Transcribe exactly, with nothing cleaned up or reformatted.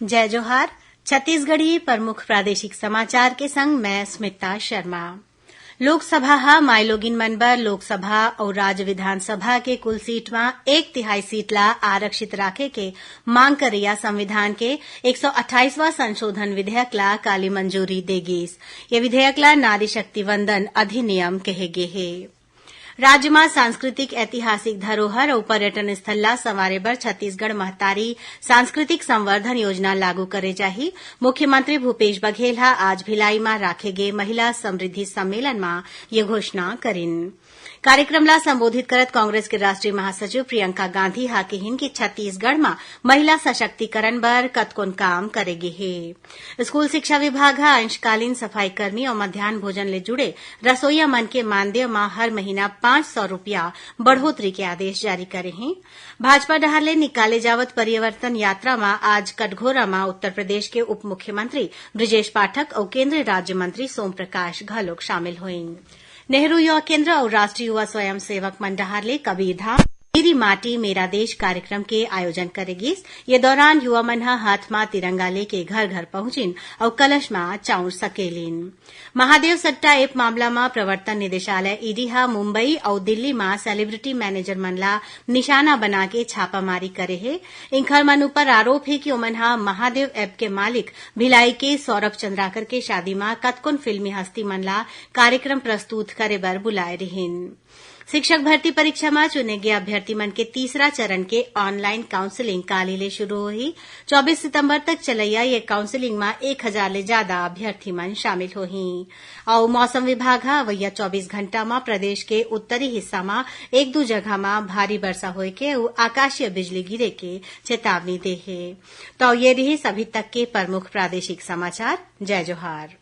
जय जोहार। छत्तीसगढ़ी प्रमुख प्रादेशिक समाचार के संग मैं स्मिता शर्मा। लोकसभा ह माईलोगिन मन बर लोकसभा अउ राज्य विधानसभा के कुल सीट म एक तिहाई सीट ला आरक्षित राखे के मांग करइया संविधान के एक सौ अट्ठाईसवां संशोधन विधेयक ला काली मंजूरी दे गीस। ये विधेयक ला नारी शक्ति वंदन अधिनियम कहे गे हे। राज्य म सांस्कृतिक ऐतिहासिक धरोहर अउ पर्यटन स्थल ला संवारे बर छत्तीसगढ़ महतारी सांस्कृतिक संवर्धन योजना लागू करे जाही। मुख्यमंत्री भूपेश बघेल ह आज भिलाई म राखे गे महिला समृद्धि सम्मेलन म ये घोषणा करिन। कार्यक्रम ला संबोधित करत कांग्रेस के राष्ट्रीय महासचिव प्रियंका गांधी ह किहिन कि छत्तीसगढ़ म महिला सशक्तिकरण बर कतकोन काम करे गे हे। स्कूल शिक्षा विभाग ह अंशकालीन सफाई कर्मी अउ मध्यान्ह भोजन ले जुड़े रसोईया मन के मानदेय म हर महीना पाँच सौ रुपया बढ़ोतरी के आदेश जारी करे हे। भाजपा डहार ले निकाले जावत परिवर्तन यात्रा म आज कटघोरा म उत्तर प्रदेश के उप मुख्यमंत्री बृजेश पाठक अउ केंद्रीय राज्य मंत्री सोम प्रकाश घलोक शामिल होइन। नेहरू युवा केंद्र अउ राष्ट्रीय युवा स्वयंसेवक मन डहार ले कबीरधाम मेरी माटी मेरा देश कार्यक्रम के आयोजन करे गिस। ये दौरान युवा मन ह हाथ म तिरंगा लेके घर घर पहुंचिन अउ कलश म चाउर सकेलिन। महादेव सट्टा ऐप मामला म प्रवर्तन निदेशालय ईडी ह मुंबई अउ दिल्ली म सेलिब्रिटी मैनेजर मन ला निशाना बना के छापामारी करे हे। इंखर मन ऊपर आरोप हे कि ओमन ह महादेव ऐप के मालिक भिलाई के सौरभ चंद्राकर के शादी म कतकोन फिल्मी हस्ती मन ला कार्यक्रम प्रस्तुत करे बर बुलाए रिहिन। शिक्षक भर्ती परीक्षा म चुने गे अभ्यर्थी मन के तीसरा चरण के ऑनलाइन काउंसलिंग काली ले शुरू होही। चौबीस सितंबर तक चलैया ये काउंसलिंग म एक हजार ले ज्यादा अभ्यर्थी मन शामिल होही। अउ मौसम विभाग ह अवइया चौबीस घंटा म प्रदेश के उत्तरी हिस्सा म एक दू जगह म भारी बरसा होए के अउ आकाशीय बिजली गिरे के चेतावनी दे हे। तो ये रिहिस अभी तक के प्रमुख प्रादेशिक समाचार। जय जोहार।